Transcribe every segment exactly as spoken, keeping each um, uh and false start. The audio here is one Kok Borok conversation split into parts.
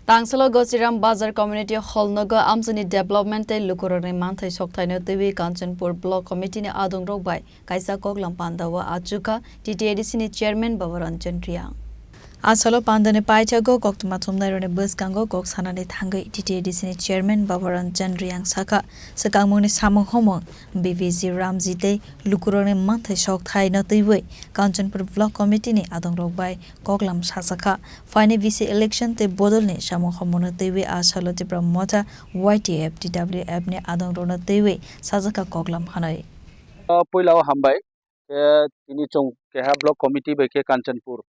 Tangsalo Gosiram Bazar Community Hall nogo amchini development tei lukurokni manthai sokthai no twiwi Kanchanpur Block Committee ni adongrok bai kaisa koklam panda o achukha T T A D C ni chairman Babaranjan Riang. Asalo pandani paithago koktwma thumnairokni bwskango kok sanani thangwi T T A D C ni chairman Babaranjan Riang sakha, swkangmungni samung homung B V G Ramji tei lukurokni manthai sokthai no twiwi Kanchanpur Block Committee ni adongrok bai koklam sajakha. Phaini V C election tei bodolni samung homungno twiwi asalo Tipra Motha Y T F T W F ni adongrokno twiwi sajakha koklam hanwi. O puila o hambai, khe tini chwng keha block committee bai khe Kanchanpur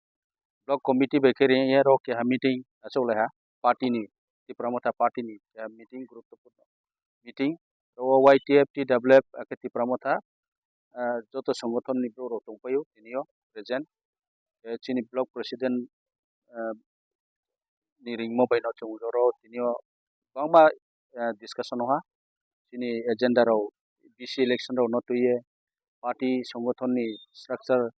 block committee bai khe ringya ro keha meeting achuk lai ha party ni, Tipra Motha party ni keha meeting, guruttopurno meeting. Ro Y T F T W F akhe Tipra Motha, ah, joto songothon ni borok rok tongpaio tini o present. Khe chini block president, ah, ni ringmo bai no chwng oro tini o kwbangma, eh, discussion o ha chini agenda rok, V C election rok no twiwi party songothon ni structure,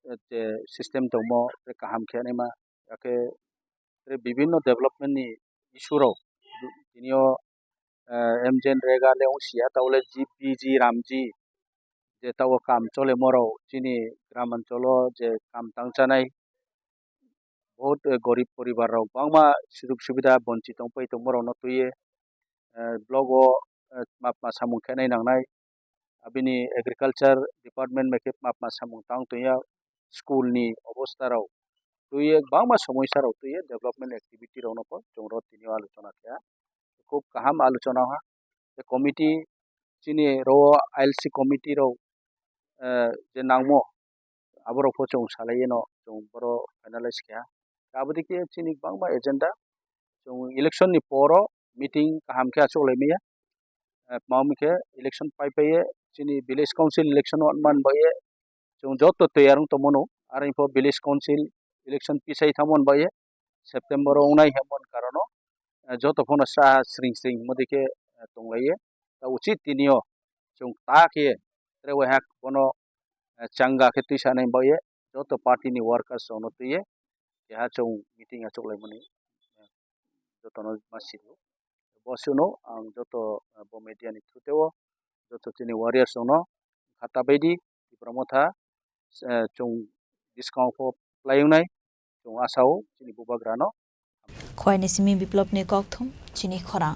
eh, je system tongmo tei kaham khe naima, akhe tei bibinno development ni issue rok tini o, eh, M J N Rega le wng sia, tabole G P G Ramji je tabok kam chole morok chini gram ancholo je kam tang chanai, bahut, eh, gorib poribar rok bangma sujug subida bonchit tongpai tongma rok no twiwi, eh, block o, eh, mapma samung khe nai nangnai. Abini agriculture department bai khe mapma samung tang tongya, school ni obostha rok twiwi bangma somosya rok twiwi development activity rok no bo chwng ro tini o alochona khe. Khub kaham alochona ha. Tei committee, chini ro I L C committee rok, eh, je nangmo, aborok pho chwng salai no chwng boro finalize kha. Aboni khe chini kwbangma agenda, chwng election ni poro meeting kaham khe achuk lai maya. Eh, tma hwn khe election pai pai ye chini village council election o man bai ye chwng joto toyar wng tongmano, aro pho village council election pisai thangmani bai ye September o wngnai hwnmani karon o, eh, joto phano sa sring sring hwnmadi khe, eh, tong lai ye. Ta uchit tini o chwng ta khe tre wai hak bono, eh, changa khe twi sanai bai ye joto party ni workers rok no twi ye keha chwng meeting achuk lai mani, eh, joto no ma sio. Bo sino ang joto, eh, bo media ni through tei o joto chini warriors rok no kha ta bai di, Tipra Motha, eh, chwng bwskango pho plai wngnai, chwng asa o chini bubagra no. Khowai ni simi Biplop ni kokthum, chini khorang.